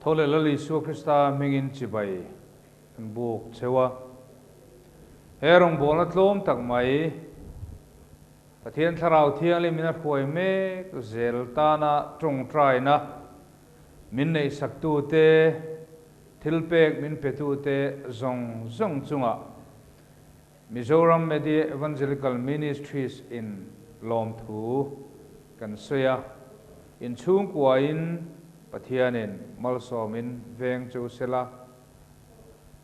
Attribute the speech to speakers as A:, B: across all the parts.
A: Tho leh Lal Isua Krista hmingin chibai kan buk cheu a. He rawngbawlna tlawm tak mai Pathian Thlarau Thianghlim in a hruai mek zel tana tawngtaina min neihsaktute, thilpek min petute zawng zawng chungah Mizoram Media Evangelical Ministries in lawmthu kan sawi a, inchhungkuain Pathianin malsawmin veng chu sela,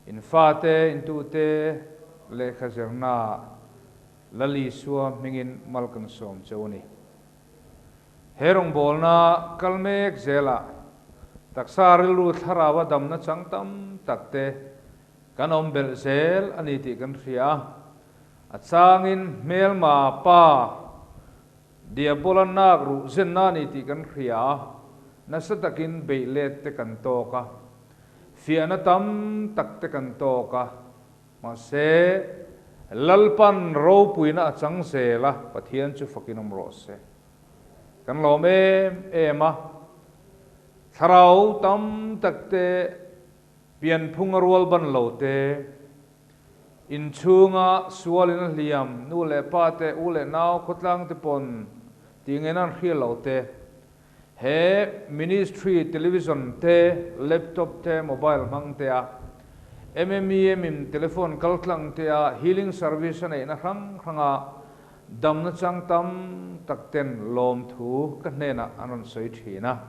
A: in fate, in tute lehkha zirnaah Lal Isua hmingin mal kan sawm cheu a ni. He rawngbawlna kal mek zelah taksa rilru thlaraua damna chang tam tak te kan awm belh zel a ni tih kan hria a, a changin hmelma pa Diabola nak ruh zenna a ni tih kan hria a, nasa takin beih let te kan tawk a, fiahna tam tak te kan tawk a, mahse Lalpan ropuina a chang zel a, Pathian chu fakin awm rawh se. Kan lawm em em a, thlarau tam tak te Pianphung a rual ban lo te, inchhunga sualin a hliam nu leh pa te, u leh nau khawtlang te pawn tih ngen an hria lo te, he ministry television te, laptop te, mobile hmang te a MMEM in telephone kal tlang te a healing service a neihna hrang hranga damna chang tam tak ten lawmthu ka hnenah an rawn sawi thin a.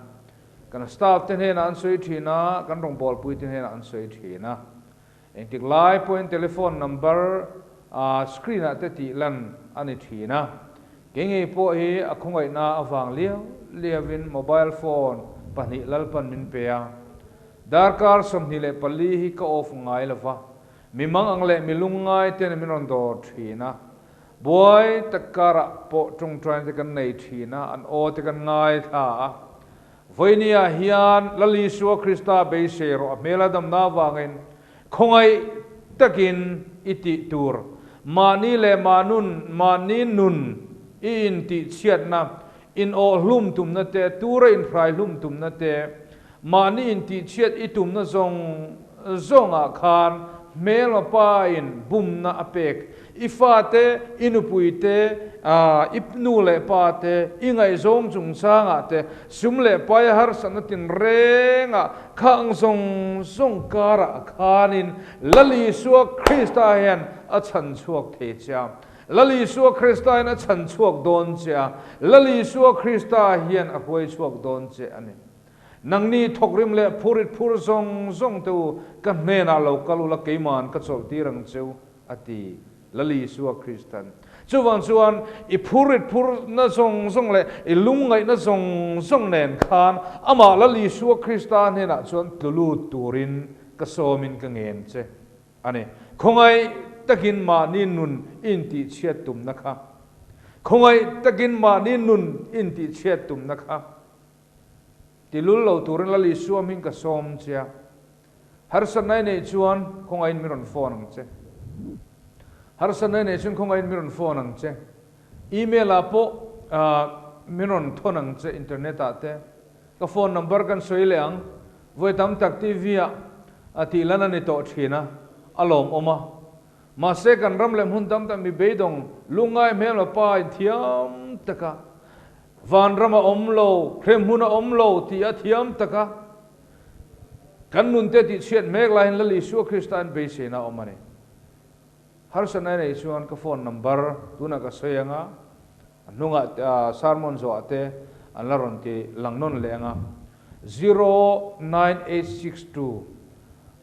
A: Kan staff te hnenah an sawi thin a, kan rawngbawlpui te hnenah an sawi thin a. Engtik lai pawhin telephone number screen ah te tih lan a ni thin a. Kei ngei pawh hi a khawngaihna avang liau liauin mobile phone pahnih Lalpan min pe a. Darkar 24 hi ka off ngai lo va, mi mang ang leh mi lungngai ten min rawn dawr thin a. Buai tak karah pawh tawngtaina te kan nei thin a, an aw te kan ngaithla a. Vawinia hian Lal Isua Krista beisei rawh a hmel a damna avangin khawngaih takin i tih tur mahni leh mahnun mahni nun i intihchhiatna, inawh hlum tumna te, tura inhrai hlum tumna te, mahni intihchhiat i tumna zawng zawngah khan hmelma pa in bumna a pek. I fate, i nupui te, i nu leh pa te, i ngaihzawng chungchangah te, sum leh pai harsatna tinrengah khang zawng zawng karah khanin Lal Isua Krista hian a chhan chhuak thei che a. Lal Isua Krista hian a chhan chhuak dawn che a. Lal Isua Krista hian a hruai chhuak dawn che a ni. Nangni thawkrim leh phurit phur zawng zawng te u, ka hnenah lo kal ula keima'n ka chawlhtir ang che u, a ti. Lal Isua Kristan. Chuvang chuan i phurit phurna zawng zawng leh i lungngaihna zawng zawng nen khan amah Lal Isua Krista hnenah chuan tlu lut turin ka sawmin ka ngen che a ni. Khawngaih takin mahni nun i intihchhiat tumna kha. Khawngaih takin mahni nun i intihchhiat tumna kha. Ti lul lo turin Lal Isua hming ka sawm che a, harsatna i neih chuan khawngaihin min rawn phone ang che. Harsatna i neih chuan khawngaihin min rawn phone ang che. Email ah pawh min rawn thawn ang che internet ah te. Ka phone number kan sawi leh ang. Vawi tam tak TV ah a tih lan a ni tawh thin a, a lawmawm a. Mahse kan ram leh hmun tam tak mi beidawng lungngai hmelma pa inthiam taka Vanram a awm lo, hremhmun a awm lo tih a thiam tak a, kan nunte tihchhiat mek laiin Lal Isua Krista in beiseina a awm a ni. Harsatna i neih chuan ka phone number tunah ka sawi ang a, a hnungah sermon zawhah te an la rawn ti lang nawn leh ang a, 09862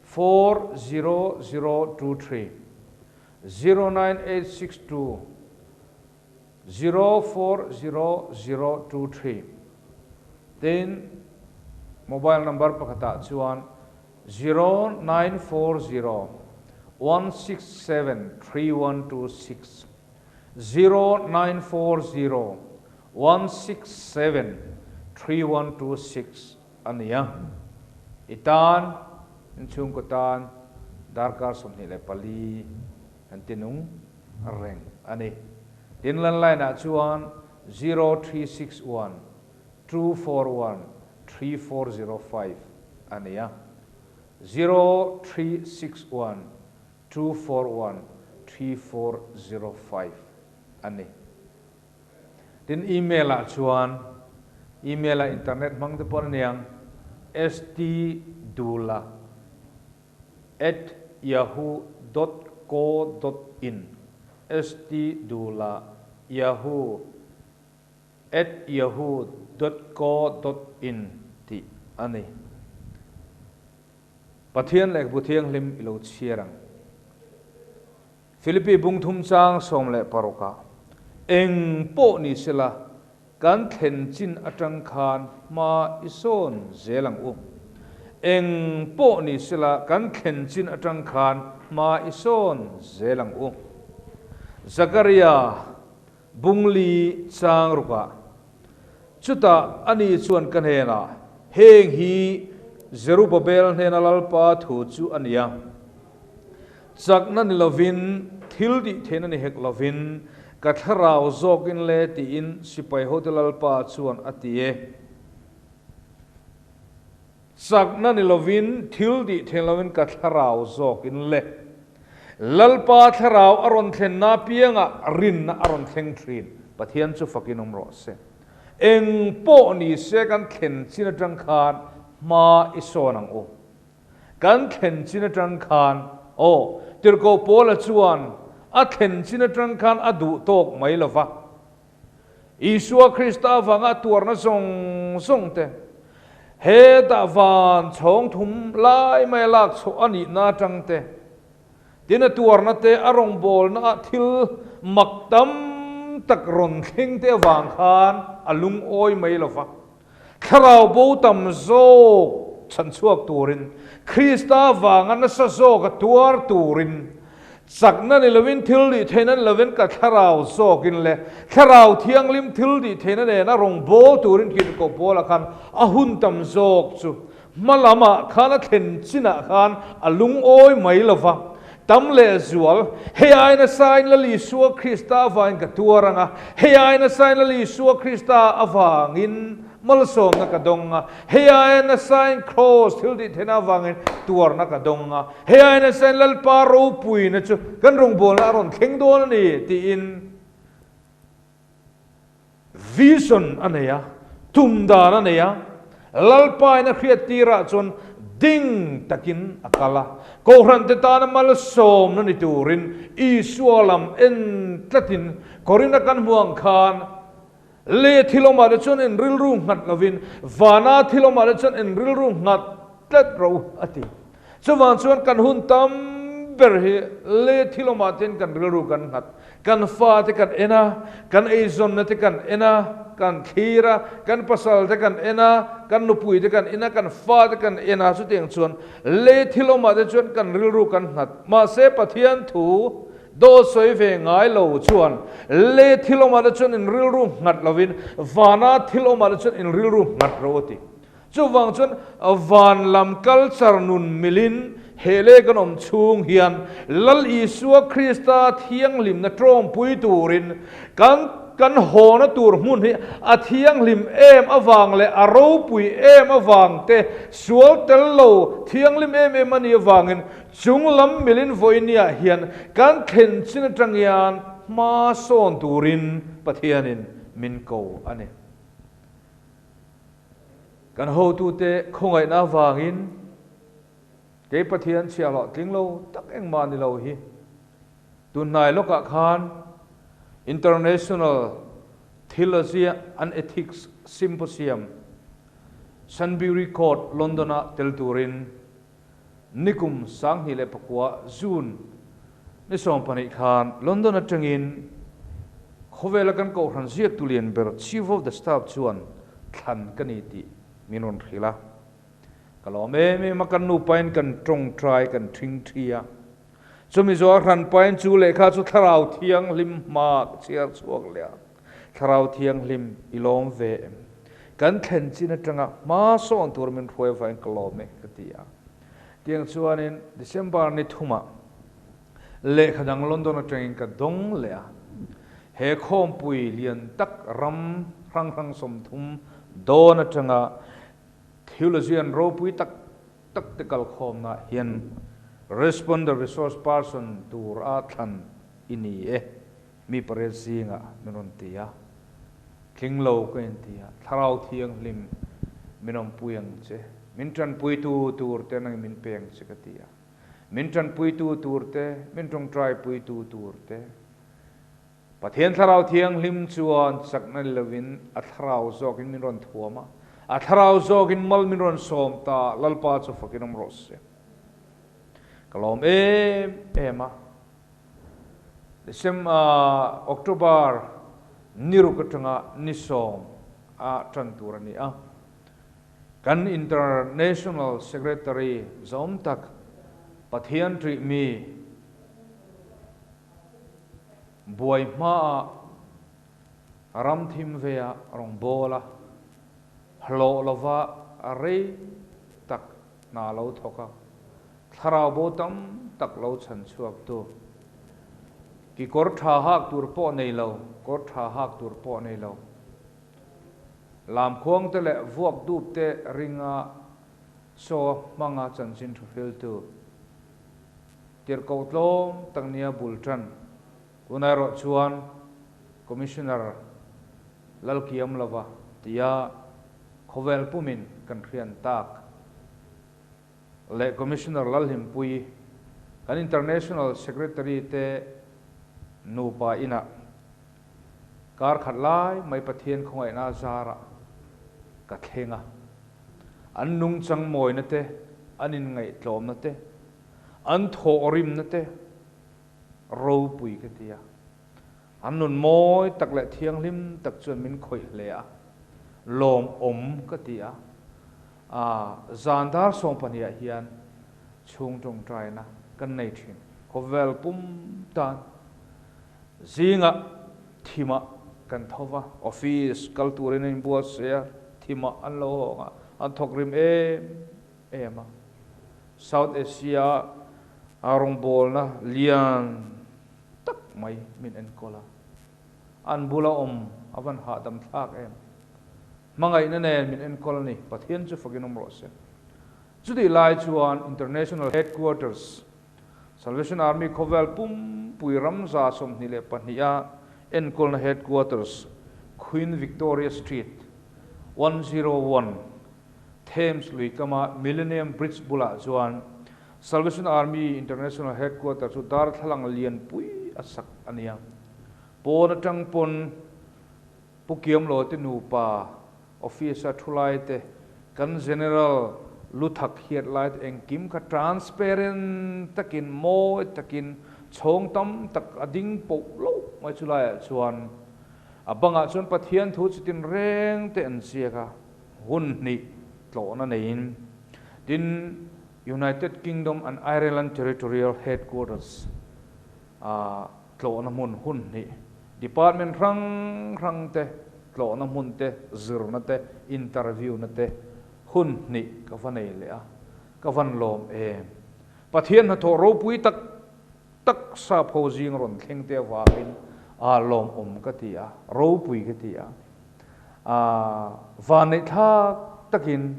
A: 40023, 09862. 040023 Tin, mobile number pakhatah chuan 0940 167 3126, 0940 167 3126 a ni a. I tan, inchhungkaw tan darkar 24 an ti nung reng a ni. Tin, landline ah chuan 0361 241 3405. a ni a, 0361 241 3405 a ni. Tin, email ah chuan email ah internet hmang te pawh a niang, stdula at yahoo dot co dot in, stdula yahoo at yahoo dot co dot in tih a ni. Pathian Lehkhabu Thianghlim i lo chhiar ang. Philippi bung thum chang 16 ah, Eng pawh ni sela, kan thlen chin atang khan hma i sawn zel ang u. Eng pawh ni sela, kan thlen chin atang khan hma i sawn zel ang u. Zakaria bung li chang rukah, Chutah ani chuan ka hnenah, Heng hi Zerubbabel hnena Lalpa thu chu a ni a. Chakna ni lovin, thil tih theihna ni hek lovin, ka thlarau zawkin le tiin sipai hote Lalpa chuan a ti e. Chakna ni lovin, thil tih theih lovin ka thlarau zawkin le. Lalpa thlarau a rawn thlenna apiangah rinna a rawn thleng thin. Pathian chu fakin awm rawh se. Eng pawh ni se kan thlen chin atang khan hma i sawn ang u. Kan thlen chin atang khan, aw, Tirhkoh Paula chuan a thlen chin atang khan a duh tawk mai lo va. Isua Krista avanga a tuarna zawng zawng te, hetah van chhawng thum lai maia lak chhuah a nihna atang te, tin a tuarna te, a rawngbawlna ah thil mak tam tak rawn thleng te avang khan a lungawi mai lo va. Thlarau bo tam zawk chhan chhuak turin, Krista vanga nasa zawk a tuar turin, chakna ni lovin thil dih theihna ni lovin ka thlarau zawkin le Thlarau Thianghlim thil dih theihna nena rawn bawl turin Tirhkoh Paula khan a hun tam zawk chu hma lamah khan a thlen chinah khan a lungawi mai lo va, tam leh zual, hei ai nasain Lal Isua Krista avangin ka tuar ang a, hei ai nasain Lal Isua Krista avangin malsawmna ka dawng a, hei ai nasain Kraws thil tih theihna avangin tuarna ka dawng a, hei ai nasain Lalpa ropuina chu kan rawngbawlna a rawn thleng dawn a ni tiin Vision a nei a, tum dan a nei a, Lalpain a hriat tirah chuan ding takin a kal a. Kohhrante tana malsawmna ni turin Isua lam en tlatin Korinth-a kan hmu ang khan lei thil awmah te chuan in rilru nghat lovin vana thil awmah te chuan in rilru nghat tlat rawh u a ti. Chuvang chuan kan hun tam ber hi lei thil awmah ten kan rilru kan nghat. Kan fate kan en a, kan eizawnna te kan en a, kan thlir a, kan pasal te kan en a, kan nupui te kan en a, kan fate kan en a, chutiang chuan lei thil awmah te chuan kan rilru kan nghat. Mahse Pathian thu dawt sawi ve ngai lo chuan lei thil awmah te chuan in rilru nghat lovin vana thil awmah te chuan in rilru nghat ro a ti. Chuvang chuan van lam culture nun milin he lei kan awm chhung hian Lal Isua Krista thianghlimna tawngpui turin kan kan hawna tur hmun hi a thianghlim em avang leh a ropui em avang te sual tel lo thianghlim em em a nih avangin chung lam milin vawinia hian kan thlen chin atang hian hma sawn turin Pathianin min ko a ni. Kan hotute khawngaihna avangin kei Pathian chhiahhlawh tling lo tak engmah ni lo hi tunhnai lawkah khan International Theology and Ethics Symposium Sunbury Court, London-ah tel turin nikum 2009 June ni 12 khan London atangin khawvela kan kohhran ziaktu lian ber Chief of the Staff chuan thlan ka ni tih min rawn hrilh a. Ka lawm em em a, kan nupain kan tawngtai kan thing thi a. Chumi zawh a hranpain chu lehkha chu Thlarau Thianghlim hma ka chhiar chhuak leh a. Thlarau Thianghlim i lawm ve em? Kan thlen chin atanga hma sawn tur min hruai avangin ka lawm e ka ti a. Tiang chuanin December ni thumah lehkha dang London atangin ka dawng leh a. He khawmpui lian tak ram hrang hrang 30 dawn atanga theologian ropui tak. tak te kalkhawmna hian Responder Resource Person tur a thlan i ni e, mi pariat zingah min rawn ti a, tling lo ka inti a, Thlarau Thianghlim min awmpui ang che, min tanpuitu tur te nangin min pe ang che ka ti a, min tanpuitu tur te, min tawngtaipuitu tur te, Pathian Thlarau Thianghlim chuan chakna ni lovin a Thlarau zawkin min rawn thuam a, a Thlarau zawkin mal min rawn sawm ta, Lalpa chu fakin awm rawh se. Ka lawm em em a. December, October ni ruk atanga ni sawm a tan tur a ni a. Kan International Secretary zawm tak Pathian ṭih mi, Buai hmaah ram thim veia rawn bawl a, hlawh lova rei tak hna lo thawk a, thlarau bo tam tak lo chhan chhuaktu, kikawr tha hak tur pawh nei lo, kawr tha hak tur pawh nei lo, lamkhuang te leh vuak dup te ringa chaw hmanga chanchin thu hriltu. Tirhkoh tlawm tak nia bul tan. Tunah erawh chuan Commissioner Lalkiam lova tia khawvel pumin kan hrian tak leh Commissioner Lalhlimpui kan International Secretary te nupa inah kar khat lai mai Pathian khawngaihna zarah ka thleng a. An nungchang mawina te, an inngaihtlawmna te, An thawhrimna te ropui ka ti a, an nun mawi tak leh thianghlim tak chuan min khawih hle a, lawmawm ka ti a. Zan dar 12 ah hian chhung tawngtaina kan nei thin. Khawvel pum tan zingah thimah kan tho va, office kal turin an inbuatsaih a, thimah an lo hawng a, an thawkrim em em a. South Asia a rawngbawlna lian tak mai min enkawl a, an bula awm a van hahdam thlak em. Hmangaihna nen min enkawl a ni, Pathian chu fakin awm rawh se. Chutih lai chuan International Headquarters, Salvation Army khawvel pumpui ram 22 a enkawlna Headquarters, Queen Victoria Street, 101, Thames lui kama Millennium Bridge bulah chuan Salvation Army International Headquarter chu darthlalang lianpui a sak a nia. Pawn atang pawn Pu Kiamlo te nupa office a thu lai te, kan General Luthak hiat lai te engkim kha transparent takin mawi takin chhawng tam tak a ding poh loh mai chu laiah chuan a bangah chuan Pathian thu chitin reng te an ziak a. Hun hnih tlawhna neiin, tin United Kingdom and Ireland Territorial Headquarters a tlawhna hmun hun hnih, department hrang hrang te tlawhna hmun te, zirna te, interview na te hun hnih ka va nei leh a, ka van lawm em. Pathian hnathawh ropui tak tak sap ho zing rawn thleng te avangin a lawmawm ka ti a, ropui ka ti a. Vanneih thlak takin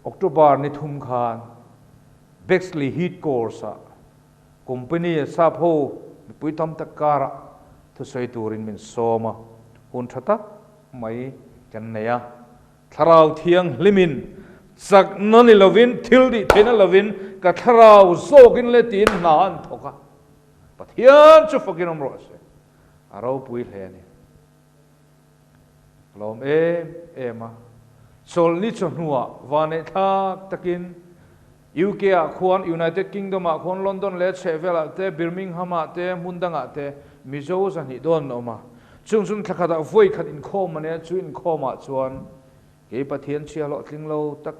A: October ni thum khan Bexley Heath Course-ah company sap ho mipui tam tak karah thusawi turin min sawm a, hun tha tak mai kan nei a. Thlarau Thianghlimin chakna ni lovin, thil tih theihna lovin ka thlarau zawkin le tiin hna an thawk a, Pathian chu fakin awm rawh se. A ropui hle a ni. Ka lawm em em a. Chawlhni chawhnuah vanneih thlak takin UK ah khuan, United Kingdom ah khuan London leh chhehvelah te, Birmingham ah te, hmun dangah te Mizo zahnih dawn an awm a. Chung chung thla khatah vawi khat inkhawm a nia, chu inkhawm ah chuan kei Pathian chhia hlawhtling lo tak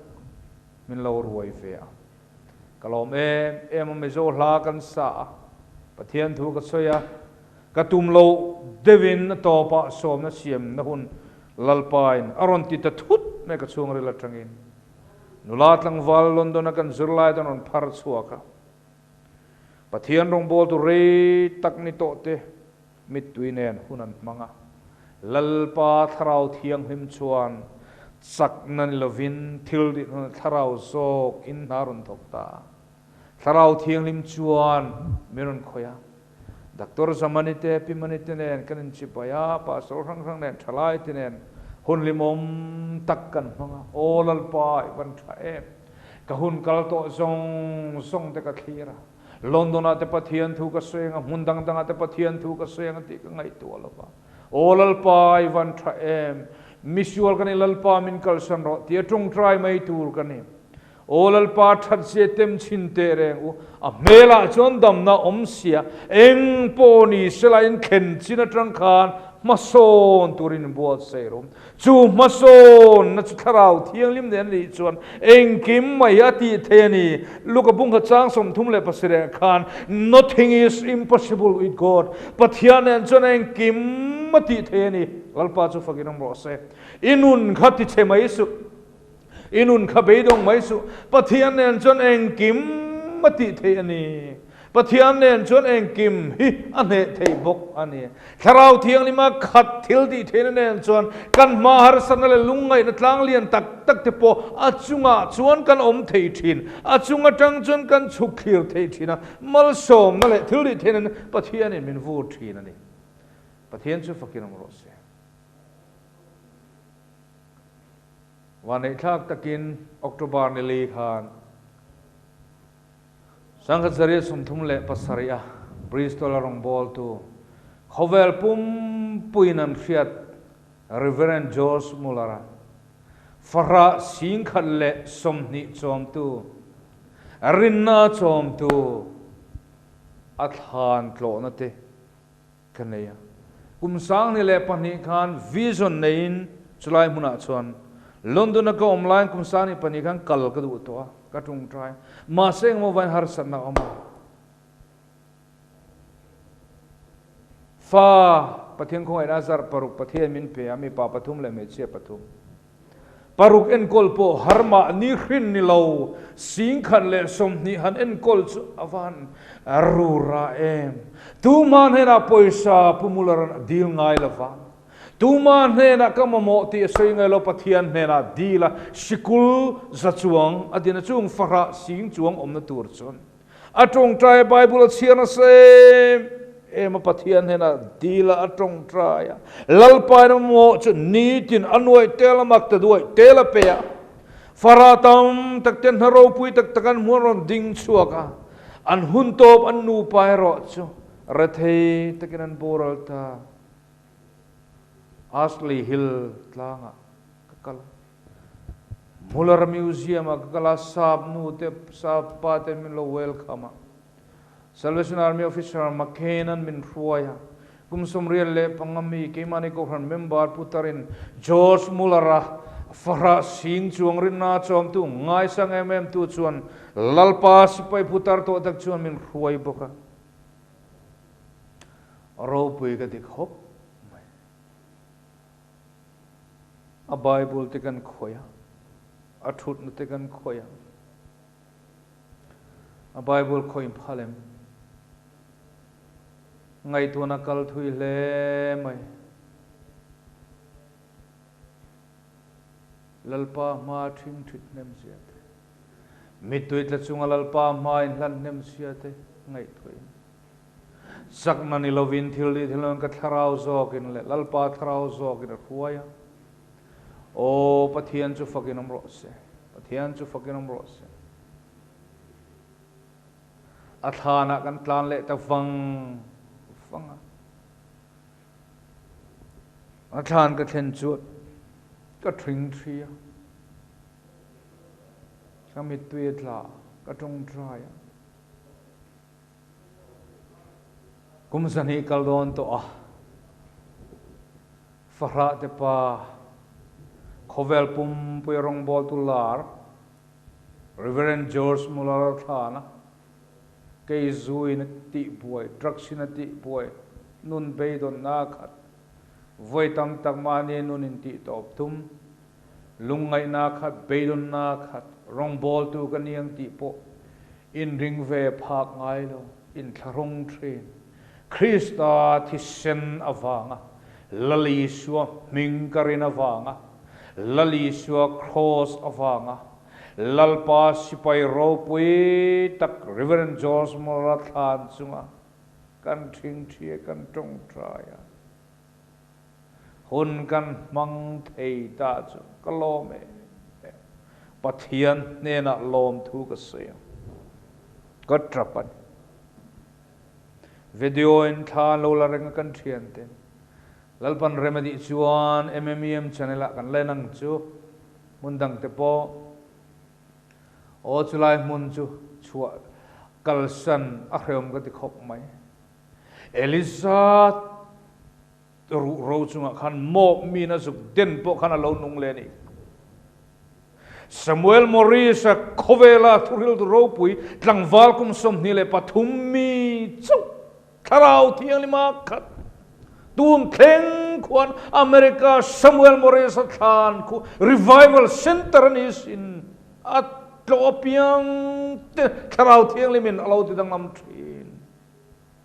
A: min lo ruai ve a. Ka lawm em em a, Mizo hla kan sa a, Pathian thu ka sawi a, ka tum lo deuhin a tawpah sawmna siamna hun Lalpain a rawn ti ta thut mai ka chhungril atangin. Nula tlangval London a kan zirlai te an rawn phar chhuak a, Pathian rawngbawltu rei tak ni tawh te mittui nen hun an hmang a, Lalpa Thlarau Thianghlim chuan Chakna ni lovin thil rih hnuah thlarau zawk in hna rawn thawk ta. Thlarau Thianghlim chuan min rawn khawih a. Doctor Zamani te, Pi Mani te nen kan inchibai a, Pastor hrang hrang nen, thalai te nen hun hlimawm tak kan hmang a. Aw Lalpa, i van tha em! Ka hun kal tawh zawng zawng te ka thlir a. London ah te Pathian thu ka sawi ang a, hmun dang dang ah te Pathian thu ka sawi ang tih ka ngaihtuah lo va. Aw Lalpa, i van tha em! Misual ka ni Lalpa min kalsan rawh tia tawngtai mai tur ka ni. Aw Lalpa, that zia tem chhin teh reng u. A hmelah chuan damna awm sia, eng pawh ni sela in thlen chin atang khan hmasawn turin in buatsaih rawh. Chu hmasawnna chu Thlarau Thianghlim nen a nih chuan engkim mai a tih thei a ni. Luka bungkhat chang 37 khan, Nothing is impossible with God, Pathian nen chuan engkim a tih thei a ni. Lalpa chu fakin awm rawh se. I nun kha ti chhe mai suh. I nun kha beidawng mai suh. Pathian nen chuan engkim a tih thei a ni. Pathian nen chuan engkim hi a hneh thei bawk a ni. Thlarau Thianghlima khat thil tih theihna nen chuan kan hma harsatna leh lungngaihna tlang lian tak tak te pawh a chungah chuan kan awm thei thin. A chung atang chuan kan chhuk thlir thei thin a, malsawmna leh thil tih theihna Pathianin min vur thin a ni. Pathian chu fakin awm rawh se. Vaneihthlak takin October ni li khan 1937 a Bristol a rawngbawltu khawvel pumpuiin an hriat Reverend George Muller-a fahrah 1020 chawmtu, rinna chawmtu a thlan tlawhna te ka nei a. Kum 2002 khan vision neiin chulai hmunah chuan London-a ka awm laiin kum 22 khan kal ka duh tawh a, ka tawngtai. Mahse engemaw vain harsatna a awm a. Fa Pathian khawngaihna zarh paruk Pathian min pe a, mipa pathum leh hmeichhia pathum. Paruk enkawl pawh har mahni hrin ni lo, 1020 han enkawl chu a van rura em. Tuma hnenah pawisa Pu Muller-a'n a dil ngai lo va, tuma hnenah ka mamawh tih a sawi ngai lo, Pathian hnenah dil a, sikul za chuang a din a, chung fahrah sing chuang awmna tur chuan A tawngtai a Bible a chhiar nasa em em a, Pathian hnenah dil a a tawngtai a, Lalpa in a mamawh chu nitin a nuaih tel a mak ta duaih tel a pe a, Fara tam tak te hna ropui tak tak an hmuan rawn ding chhuak a, an hun tawp an nupa erawh chu rethei takin an boral ta. Ashley Hill tlangah ka kal a. Muller Museum ah ka kal a, sap nu te, sap pa te min lo welcome a. Salvation Army Officer McCain an min hruai a. Kum 85 mi keimahni Kohhran member putarin George Muller a fahrah sing chuang rinna chawmtu ngaisang em em tu chuan Lalpa sipai putar tawh tak chuan min hruai bawk a. Ropui ka ti khawp mai. A Bible te kan khawih a, a thutna te kan khawih a. A Bible khawih phal em? Ngaihtuahna kal thui hle mai. Lalpa hma thing thit hnem zia te, mittui tla chunga Lalpa hma inhlan hnem zia te ngaihtuahin. Chakna ni lovin thil lih thil ka thlarau zawkin leh Lalpa thlarau zawkin a hruai a. Aw Pathian chu fakin awm rawh se, Pathian chu fakin awm rawh se. A thlanah kan tlan leh ta vang vang a. A thlan ka thlen chuan ka thring thi a. Ka mittui a tla, ka tawngtai a. Kum 2 kal dawn tawh a, fahrah te pa khawvel pumpui rawngbawltu lar Reverend George Muller thlana kei zuin a tihbuai, drugs in a tihbuai, nun beidawnna a khat, vawi tam tak mahni nun in tihtawp tum, Lungngaihna khat, beidawnna khat, rawngbawltu ka ni ang tih pawh inring ve phak ngai lo, inthlahrung thin. Krista thisen avanga, Lal Isua hming ka rin avanga, Lal Isua Kraws avanga Lalpa sipai ropui tak Rev. George Muller-a thlan chunga kan ṭhingṭhia kan ṭawngṭai a, hun kan hmang thei ta chu ka lawm em em. Pathian hnenah lawmthu ka sawi ang. Ka ṭap a ni. Video in thla an lo la reng a kan ṭhianten. Lalpan rem a dih chuan MMEM channel ah kan len ang chu hmun dang te pawh aw chulai hmun chu chhuah kalsan a hrehawm ka ti khawp mai. Eliza ruh ro chungah khan mawp min a zuk den pawh khan a lo nung leh a ni. Samuel Morris-a khawvela thuhriltu ropui tlangval kum 23 mi chauh Thlarau Thianghlima khat tun thleng khuan America Samuel Morris-a thlan khu Revival Center a ni sin a tlawh apiang te Thlarau Thianghlimin a lo ti danglam thin.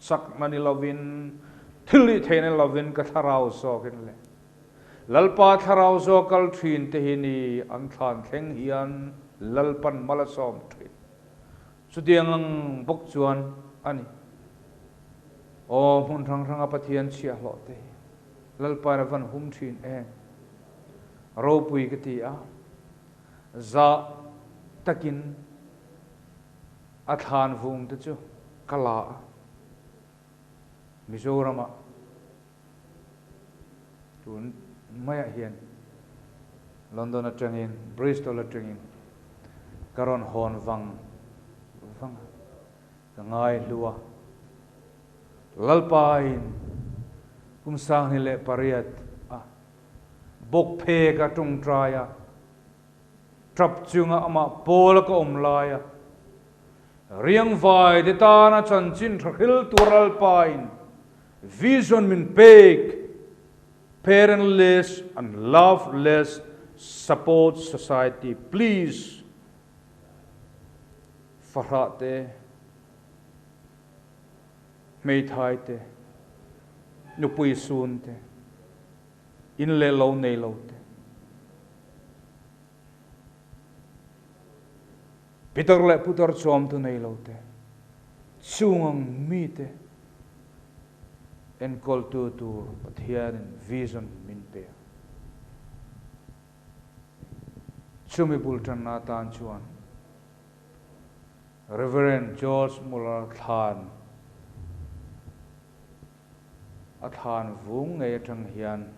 A: Chakna ni lovin, thil nih theihna ni lovin ka thlarau zawkin le. Lalpa thlarau zawk kal thin te hi ni an thlan thleng hian Lalpan mal a sawm thin. Chutiang ang bawk chuan a ni. Aw, hmun hrang hranga Pathian chhiahhlawh te hi Lalpain a van hum thin em? Ropui ka ti a, zah takin a thlan vung te chu ka la a, Mizoramah tun maiah hian London atangin, Bristol atangin ka rawn hawn vang vang a, ka ngai hlu a. Lalpain kum 2008 a bawk phek a tawngtai a, tap chunga amah pawl a ka awm lai a, riangvai te tana chanchin tha hril tur Lalpain Vision min pek, Parentless and loveless support society please Fahrah te, hmeithai te, nupui sun te, in leh lo nei lo te. Pitar leh putar chawmtu nei lo te, chung ang mite enkawltu tur Pathianin vision min pe a. Chumi bul tanna atan chuan Rev. George Muller thlan a thlan vung ngei atang hian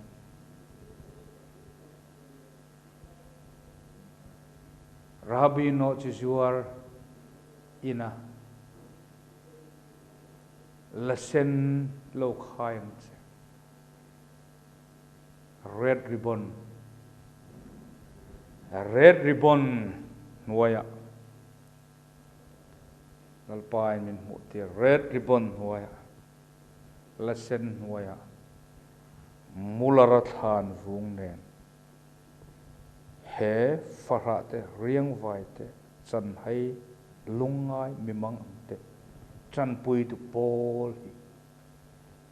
A: Rahabi nawh chi zuar ina la sen lo khai ang che. Red ribbon Red ribbon hnuaiah Lalpain min hmuh tir Red ribbon hnuaiah la sen hnuaiah Muller-a thlan vung nen he fahrah te, riangvai te, chanhai lungngai mimang ang te tanpui tu pawl hi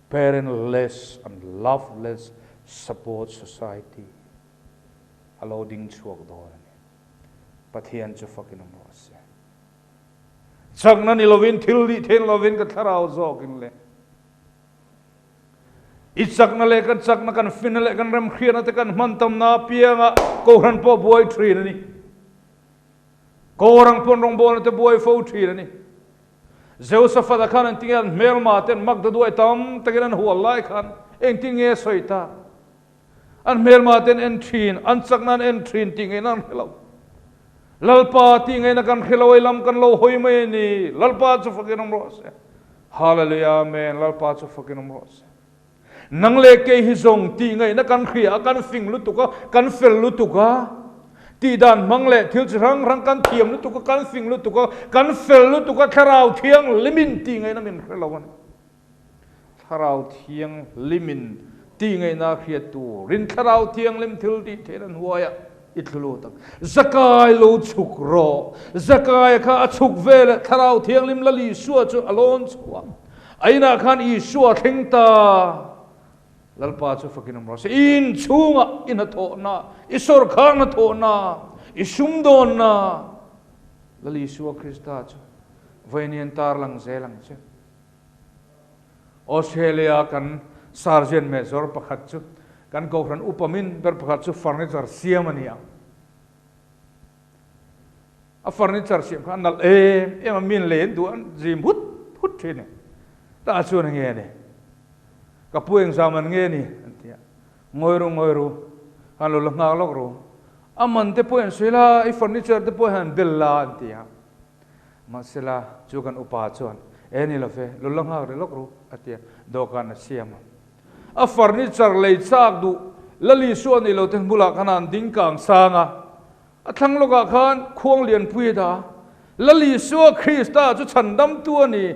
A: Parentless and Loveless Support Society a lo ding chhuak dawn a ni. Pathian chu fakin awm rawh se. Chakna ni lovin, thil dih theih lovin ka thlarau zawkin le. I chakna leh kan chakna, kan finna leh kan remhriatna te kan hman tamna apianga Kohhran pawh buai thin a ni. Kawrang pawn rawngbawlna te buai fo thin a ni. Jehoshaphat-a khan engtin nge an hmelma ten Magdaduai tam takin an hual lai khan engtin nge a sawi ta? An hmelma ten en thin, an chakna an en thin tih ngaihna an hre lo. Lalpa tih ngaihna kan hre lo, ei lam kan lo hawi mai a ni. Lalpa chu fakin awm rawh se. Hallelujah Amen Lalpa chu fakin awm rawh se. Nang leh kei hi zawng tih ngaihna kan hria a, kan fing lutuk a, kan fel lutuk a, tih dan hmang leh thil chi hrang hrang kan thiam lutuk a, kan fing lutuk a, kan fel lutuk a, Thlarau Thianghlimin tih ngaihna min hre lo a ni. Thlarau Thianghlimin tih ngaihna hriat tur in Thlarau Thianghlim thil tih theihna hnuaiah i thlu lut ang. Zakai lo chhuk rawh. Zakaia kha a chhuk veleh Thlarau Thianghlim Lal Isua chu a lawn chhuah. A inah khan Isua a thleng ta. Lalpa chu fakin awm rawh se. I inchhungah i hnathawhna, i sawrkhar hnathawhna, i sumdawnna Lal Isua Krista chu vawiin tarlang zel ang che. Australia kan Sergeant Major pakhat chu kan Kohhran upa min ber pakhat chu furniture siam a ni ang. A furniture siam kha a nalh em em a, min lei an duh an zim hut hut thin e. Tah chuan enge a ni? Ka pu engzam an nge ni? an ti a. Ngawi ru, ngawi ru, han lo la nghak lawk ru. A man te pawh an sawi la, i furniture te pawh hian bel la an ti a. Mahsela chu kan upa chuan, E ni lo ve, lo la nghak rih lawk ru a ti a, dawhkan a siam a. A furniture lei chak duh Lalisua ni lo te hmulah khan an ding kang sang a, a thlang lawkah khan khuang lianpui a dah. Lalisua Krista chu chhandamtu a ni.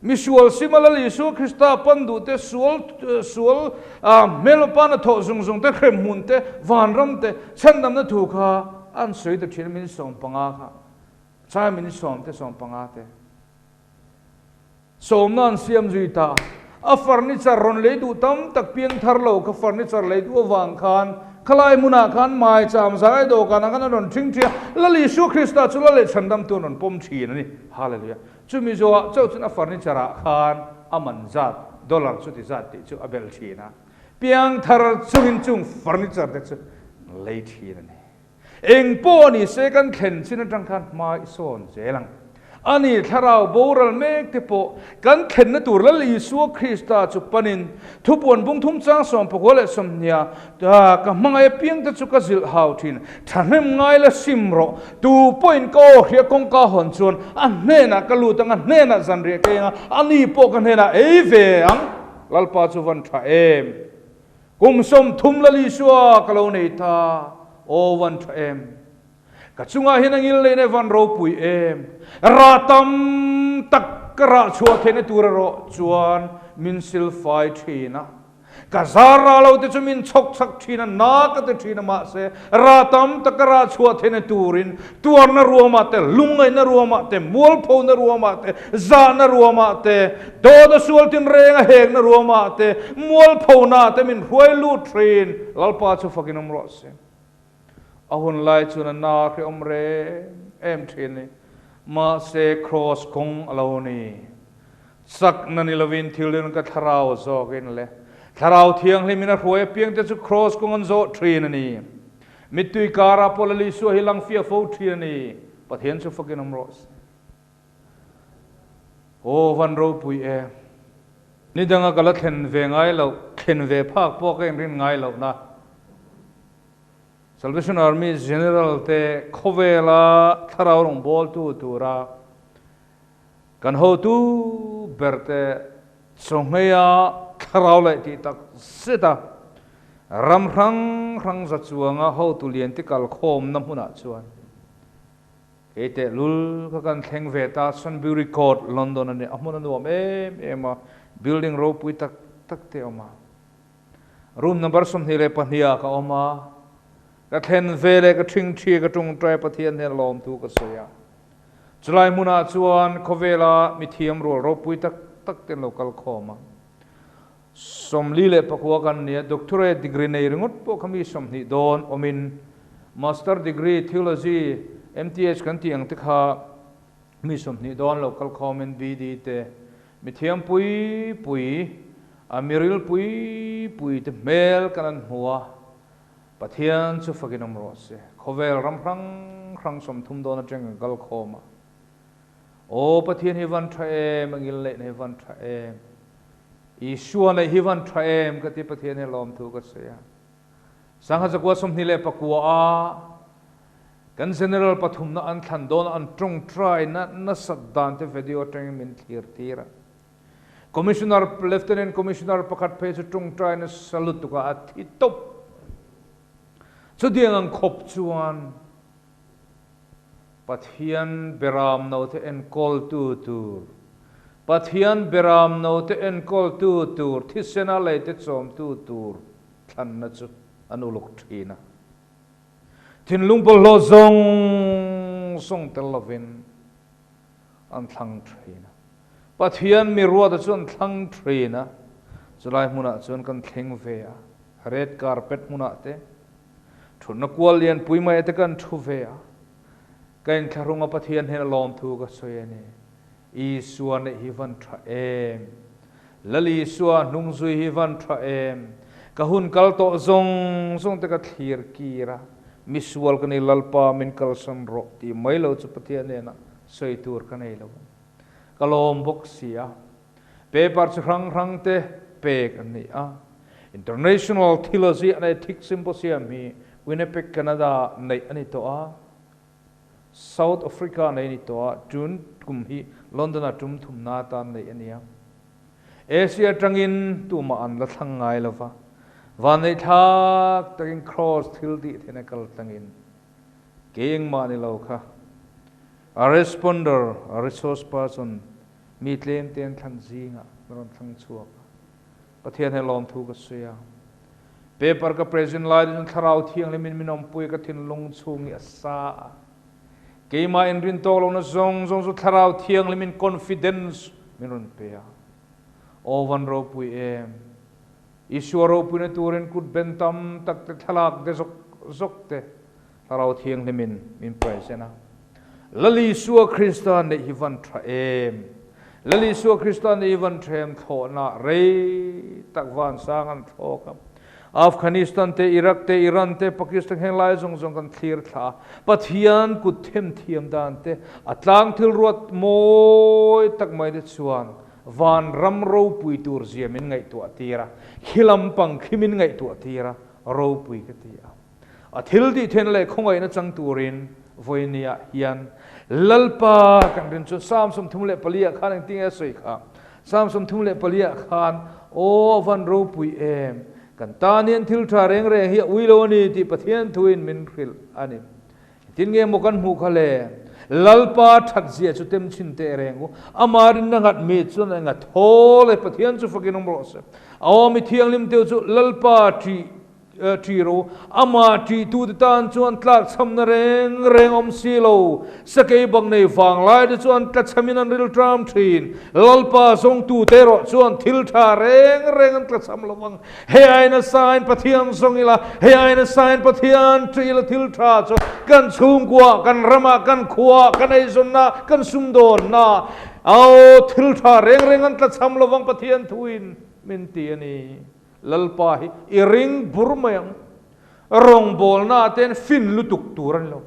A: Misual sima Lalisua Krista pan duh te, sual sual hmelma pana thawh zung zung te, hremhmun te, vanram te, chhandamna thu kha an sawi ta thin a, min 15 kha. Chai min 10 te 15 te. Sawmna an siam zui ta. A furniture rawn lei duh tam tak piang thar lo kha furniture lei duh avang khan khalai hmunah khan maicham zai dawhkanah khan a rawn ṭhing ṭhi a, Lal Isua Krista chu la leh chhandamtu an rawn pawm ṭhin a ni. Hallelujah. Chumi zawhah chauh chuan a furniture ah khan a man zat, dollar chuti zat tih chu a bel ṭhin a. Piang thar chungin chung furniture te chu lei ṭhin a ni. Eng pawh a ni se kan thlen chin atang khan hma i sawn zel ang. A ni, thlarau boral mek te pawh kan thlenna tur Lal Isua Krista chu panin thupuan bung thum chang 19 leh 20 ka hmangaih apiang te chu ka zilh hau thin. Thahnem ngai la sim rawh. Tu pawhin ka aw hria kawngka hawn chuan a hnenah ka lut ang, a hnenah zanriah ka eng a, a ni pawh ka hnenah ei ve ang. Lalpa chu van tha em? Kum 30 Lal Isua ka lo nei ta, aw van tha em? Ka chungah hian a ngil neihna van ropui em? Rah tam tak ka rah chhuah theihna tur erawh chuan min silfai thin a. Ka zar rah lo te chu min chhawk chak thin a, na ka ti thin a, mahse rah tam tak ka rah chhuah theihna turin tuarna ruamah te, lungngaihna ruamah te, mualphona ruamah te, zahna ruamah te, dawt a sual tinreng a hekna ruamah te, mualphona te min hruai lut thin. Lalpa chu fakin awm rawh se. A hun lai chuan a na hrehawm reng em thin ni. Mahse Kraws kawng a lo ni. Chakna ni lovin thil deuhin ka thlarau zawkin le. Thlarau Thianghlimin a hruai apiangte chu Kraws kawng an zawh thin a ni. Mittui karah pawh Lal Isua hi lang fiah fo thin a ni. Pathian chu fakin awm rawh se. Aw van ropui e. Ni danga ka la thlen ve ngai loh, thlen ve phak pawh ka inrin ngai loh na. Salvation Army General te khawvela thlarau rawngbawltu tura kan hotu ber te chawhmeia thlarau leh tih tak zet a ram hrang hrang za chuanga hotu lian te kalkhawmna hmunah chuan Kei tehlul kha kan thleng ve ta, Sunbury Court, London a ni. A hmun a nuam em em a, building ropui tak tak te a awm a. Room number 22 ah ka awm a, ka thlen ve leh ka ṭhingṭhi ka ṭungṭai Pathian hian lawmthu ka sawi a. Chulai hmunah chuan khawvela mithiam rual ropui tak tak te an lo kal khawm a. 49 kan nia, doctorate degree nei ringawt pawh kha mi 20 dawn awmin, master degree theology, MTH kan tih ang te kha mi 20 dawn lo kal khawmin BD te, mithiam pui pui, a miril pui pui te hmel kan an hmu a, Pathian chu fakin awm rawh se. Khawvel ram hrang hrang 30 dawn atang kan kal khawm a. Aw Pathian hi van tha em, a ngil neihna hi van tha em, Isua neih hi van tha em ka ti Pathian hi lawmthu ka sawi a. Sangha zakua 29 a kan General pathumna an thlan dawn a an tawngtai na nasat dan te video atangin min thlir tir a. Commissioner, Lieutenant Commissioner pakhat phei chu tawngtai nasa lutuk a a thi tawp. Chutiang ang khawp chuan Pathian beram note enkawltu tur, Pathian beram note enkawltu tur, thisena leite chawmtu tur thlanna chu an uluk thin a. Thinlung bawlhhlawh zawng zawng tel lovin an thlang thin a. Pathian mi ruata chu an thlang thin a. Chulai hmunah chuan kan thleng ve a, red carpet hmunah te, thutna kual lian pui mai te kan thu ve a. Ka inthlahrung a Pathian hnena lawmthu ka sawi a ni. Isua neih hi van tha em? Lal Isua hnung zui hi van tha em? Ka hun kal tawh zawng zawng te ka thlir kir a, misual ka ni Lalpa min kalsan rawh tih mai lo chu Pathian hnenah sawi tur ka nei lo. Ka lawm bawk si a. Paper chi hrang hrang te pek an ni a. International Theology and Ethics Symposium hi Winnipeg, Canada neih a ni tawh a. South Africa nei ni tawh a, tun kum hi London-a tum thumna atan neih a ni a. Asia atangin tumah an la thlang ngai lo va, vanneihthlak takin Cross thil tih theihna kal tlangin kei engmah ni lo kha a responder, a resource person, mi tlem te an thlan zingah ka rawn thlang chhuak a. Pathian he lawmthu ka sawi a. Paper ka present lai te chuan Thlarau Thianghlim in min awmpui ka thinlung chhung hi a sa a. Keimah in rin tawk lohna zawng zawng chu Thlarau Thianghlim in confidence min rawn pe a. Aw van ropui em! Isua ropuina turin kut ben tam tak te thlalak de zawk zawk te Thlarau Thianghlim in min present a. Lal Isua Krista neih hi van tha em! Lal Isua Krista neih hi van tha em? Thlawhna rei tak vansang an thlawk a. Afghanistan te, Iraq te, Iran te, Pakistan heng lai zawng zawng kan thlir thla a. Pathian kut them thiam dan te, a tlang thil ruat mawi tak mai te chuan van ram ropui tur zia min ngaihtuah tir a, khi lampang khi min ngaihtuah tir a, ropui ka ti a. A thil tih then leh khawngaihna chang turin vawinia hian Lalpa kan rin chuan Psalm 34 ah khan engtin nge a sawi kha? Psalm 34 ah khan, Aw a van ropui em! Kan tan hian thil tha reng reng hi a ui lo a ni tih Pathian thuin min hrilh a ni. Engtin nge maw kan hmuh kha le? Lalpa that zia chu tem chhin teh reng u. Ama rinna nghat mi chuan a enga thawl e, Pathian chu fakin awm rawh se. A aw mi thianghlim teu chu Lalpa ṭih Ṭi ro, amah ṭihtute tan chuan tlakchhamna reng reng awm si lo. Sakei bak nei vang lai te chuan tlachhamin an ril ṭam ṭhin. Lalpa zawngtute erawh chuan thil ṭha reng reng an tlachham lo vang. Hei aina sain Pathian zawng ila, hei aina sain Pathian ṭih ila thil ṭha chu kan chhungkua, kan ramah, kan khuaah, kan eizawnna, kan sumdawnna, aw thil ṭha reng reng an tlachham lo vang Pathian thuin min ti a ni. Lalpa hi i ring bur mai ang. Rawngbawlna ah te hian fin lutuk tur a ni lo.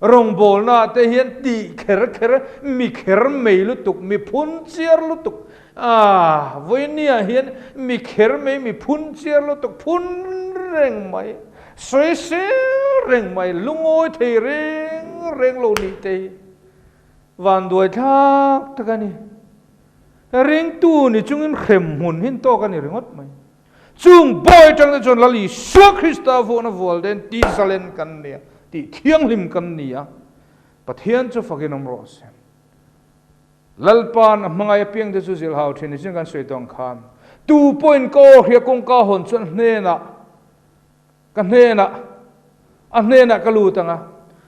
A: Rawngbawlna ah te hian tih kher kher, mi kher mei lutuk, mi phun chiar lutuk. Ah, vawinia hian mi kher mei, mi phun chiar lutuk, phun reng mai, sawi sel reng mai, lungawi thei reng reng lo nih te hi vanduai thlak tak a ni. Ringtu ni chungin hrem hmun hin tawk a ni ringawt mai. Chung bawi atang te chuan Lal Isua Krista vuahna vual den tih zalen kan ni a, tih thianghlim kan ni a, Pathian chu fakin awm rawh se. Lalpa'n a hmangaih apiang te chu zilhau thin ni chin kan sawi tawng khan, tu pawhin ka aw hria kawngka hawn chuan hnenah Ka hnenah, a hnenah ka lut ang a,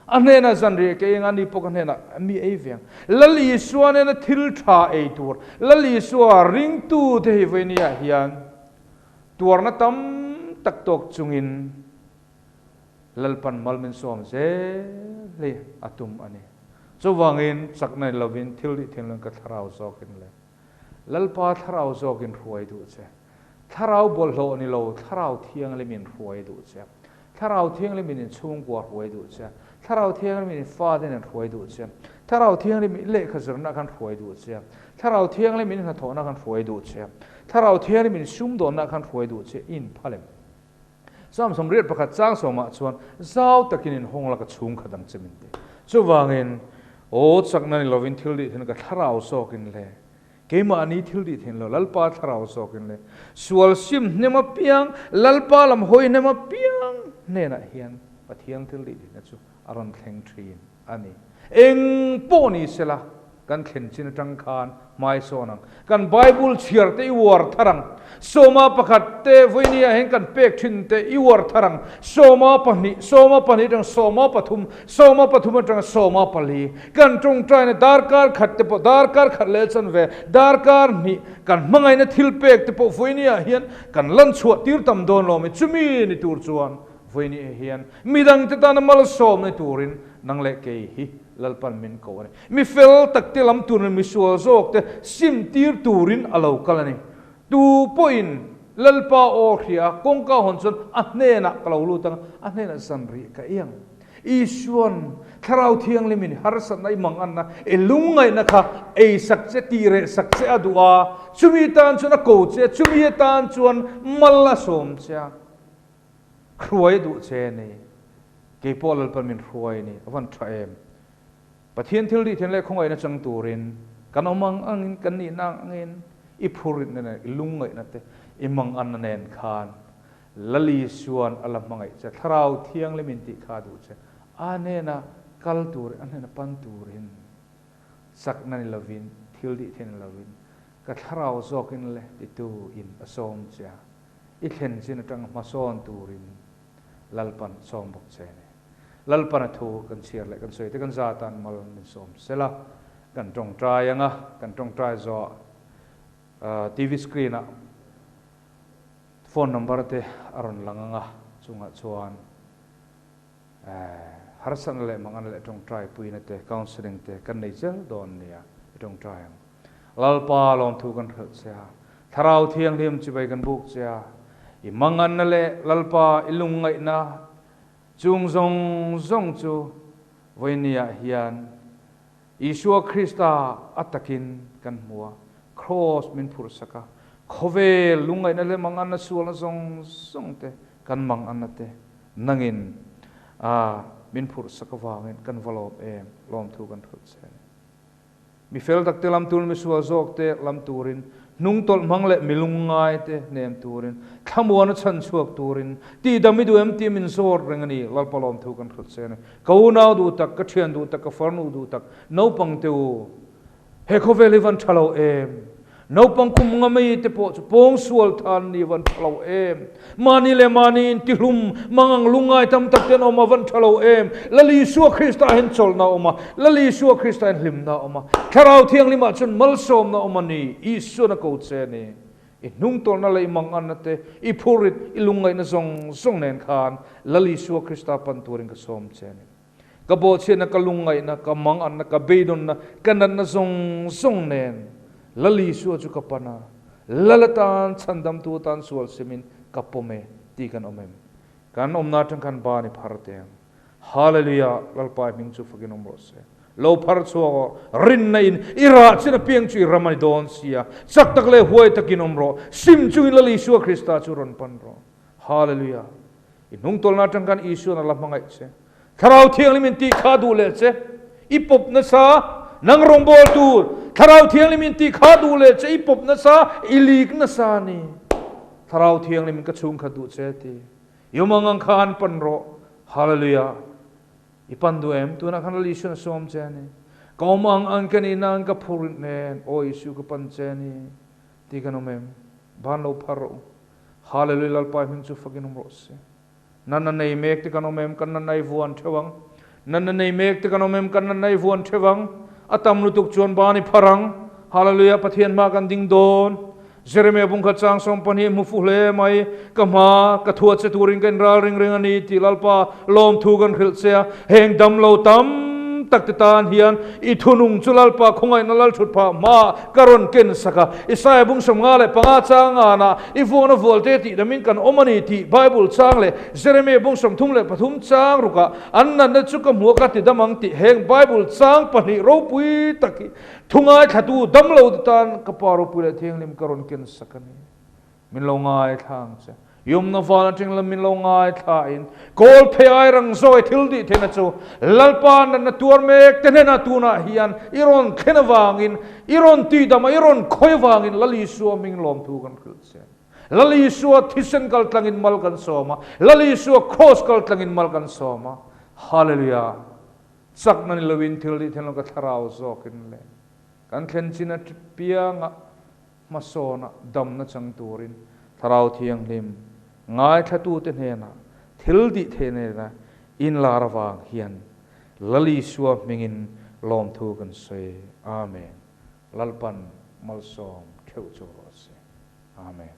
A: a hnenah zanriah ka ei ang a, ani pawh ka hnenah mi ei ve ang. Lal Isua nena thil tha ei tur, Lal Isua ringtute hi vawinia hian tuarna tam tak tawk chungin Lalpan mal min sawm zel hi a tum a ni. Chuvangin chakna ni lovin thil tih thinlung ka thlarau zawkin le. Lalpa thlarau zawkin hruai duh che. Thlarau bawlhhlawh ni lo, Thlarau Thianghlimin hruai duh che. Thlarau Thianghlimin in chhungkua hruai duh che. Thlarau Thianghlimin in fate nen hruai duh che. Thlarau Thianghlimin i lehkha zirna khan hruai duh che. Thlarau Thianghlimin i hnathawhna khan hruai duh che. Thlarau Thianghlimin i sumdawnna khan hruai duh che. I inphal em? Psalm 81 chang sawmah chuan zau takin in hawng la ka chhung khat ang che min ti. Chuvangin, aw chakna ni lovin thil dih thin ka thlarau zawkin le. Keimahni thil dih thin lo Lalpa thlarau zawkin le. Sual sim hnem apiang, Lalpa lam hawi hnem apiang hnenah hian Pathian thil dih thinna chu a rawn thleng thin a ni. Eng pawh ni sela. Kan thlen chin atang khan hmai sawn ang. Kan Bible chhiar te i uar thar ang. Sawma pakhat te vawinia hian kan pek thin te i uar thar ang. Sawma pahnih, sawma pahnih atang sawma pathum, sawma pathum atang sawma pali. Kan tawngtaina darkar khat te pawh darkar khat leh chanve, darkar hnih kan hmangaihna thil pek te pawh vawinia hian kan lan chhuah tir tam dawn lo mai. Chumi ni tur chuan vawinia hian midangte tana malsawm ni turin nang leh kei hi Lalpan min ko a ni. Mi fel tak te lam turin mi sual zawk te sim tir turin a lo kal a ni. Tu pawhin Lalpa aw hria kawngka hawn chuan a hnenah ka lo lut ang, a hnenah zan rih ka ei ang. Isuan Thlarau Thianghlimin harsatna i manganna, i lungngaihna kha ei sak che, tih reh sak che a duh a, chumi tan chuan a ko che, chumi atan chuan mal a sawm che a. Hruai duh che a ni. Kei pawh Lalpan min hruai a ni. A van tha em. Pathian thil rih then leh khawngaihna chang turin kan awm ang angin, kan nihna ang angin i phurritna nen, i lungngaihna te, i manganna nen khan Lali Isuan a la hmangaih che, Thlarau Thianghlim in tih kha a duh che. A hnena kal turin, a hnena pan turin chakna ni lovin, thil dih theih ni lovin ka thlarau zawkin le titu in a sawm che a. I thlen chin atang hmasawn turin Lalpan sawm bawk che ni. Lalpan a thu kan chhiar leh kan sawi te kan za tan mal min sawm sel a, kan tawngtai ang a, kan tawngtai zawh ah TV screen ah phone number te a rawn lang ang a, chungah chuan harsatna leh manganna leh tawngtai puina te counselling te kan nei zel dawn nia i tawngtai ang. Lalpa lawmthu kan hrilh che a, Thlarau Thianghlim chibai kan buk che a, i manganna leh Lalpa i lungngaihna chung zawng zawng chu vawinia hian Isua Krista a takin kan hmu a, Kraws min phurhsak a, khawvel lungngaihna leh manganna sualna zawng zawng te kan manganna te nangin a min phurhsak avangin kan va lawm em, lawmthu kan hrilh che a ni. Mi fel tak te lam turin, mi sual zawk te lam turin, hnungtawlh hmang leh mi lungngai te hnem turin, thlamuana chhan chhuak turin, tihdam i duh em tih min zawt reng a ni, Lalpa lawmthu kan hrilh che a ni. Ka unau duh tak, ka thian duh tak, ka farnu duh tak, naupang te u, he khawvel hi van tha lo em? Naupang kum nga mai te pawh chu pawng sual than ni van tha lo em? Mahni leh mahni in tihlum mangang lungngai tam tak te an awm a van tha lo em? Lal Isua Krista ah hian chawlhna a awm a, Lal Isua Krista ah hian hlimna a awm a, Thlarau Thianghlim ah chuan malsawmna a awm a ni, Isuan a ko che a ni. I hnungtawlhna leh i manganna te, i phurrit, i lungngaihna zawng zawng nen khan Lal Isua Krista pan turin ka sawm che a ni. Ka bawhchhiatna, ka lungngaihna, ka manganna, ka beidawnna, ka natna zawng zawng nen Lal Isua chu ka pan a, Lal atan, chhandamtu atan sual simin ka pawm e tih kan awm em? Kan awmna atang khan ba ni phar teh ang. Hallelujah! Lalpa i hming chu fakin awm rawh se. Lo phar chhuak aw, rinna in i rah chin apiang chu i ram a ni dawn sia. Chak tak leh huai takin awm rawh. Sim chungin Lal Isua Krista chu rawn pan rawh. Hallelujah! I hnungtawlna atang khan Isuan a la hmangaih che. Thlarau Thianghlim in tih kha duh leh che. I pawp nasa, nang rawngbâwl tur. Thlarau Thianghlim in tih kha duh leh che, i pawp nasa, i lik nasa a ni. Thlarau Thianghlim in ka chhung khat duh che ti. I awm ang ang khan pan rawh. Hallelujah! I pan duh em? Tunah khan Lal Isuan a sawm che a ni. Ka awm ang ang ka nih nan ka phur rih nen, Aw Isu ka pan che a ni. Ti kan awm em? Ban lo phar rawh u. Hallelujah Lalpa hming chu fakin awm rawh se. Nanna nei mek te kan awm em? Kan nanna i vuan theuh ang. Nanna nei mek te kan awm em? Kan nanna i vuan theuh ang. A tam lutuk chuan ban i phar ang. Hallelujah Pathian hma kan ding dawn. Jeremiah bungkhat chang 12 hmu fu hle mai. Ka hma ka thua che turin ka inral ring reng a ni tih Lalpa lawmthu kan hrilh che a. Heng damlo tam tak te tan hian i thunung chu Lalpa khawngaihna lal thut phah hma ka rawn ken sak a. Isaia bung 55 chang anah i vuakna vualte tih damin kan awm a ni tih Bible chang leh Jeremia bung 33 chang rukah an natna chu ka hmuh a ka ti dam ang tih heng Bible chang pahnih ropui tak hi thu ngaithlatu damlo te tan ka Pa ropui leh thianghlim ka rawn ken sak a ni. Min lo ngaithla ang che. Yumna val atang lam min lo ngaithla in kawl phei ai rang zawi thil tih theihna chu Lalpa natna tuar mek te hnenah tunah hian i rawn thlen avangin, i rawn tihdam a, i rawn khawi avangin Lal Isua hming lawmthu kan hrilh che. Lal Isua thisen kal tlangin mal kan sawm a, Lal Isua kraws kal tlangin mal kan sawm a. Hallelujah! Chakna ni loin thil tih theihna ka thlarau zawkin le. Kan thlen chin apianga hmasawna damna chang turin Thlarau Thianghlim ngaithlatute hnenah thil tih theih nena inlar avang hian Lal Isua hmingin lawmthu kan sawi. Amen. Lalpan malsawm theuh chu rawh se. Amen.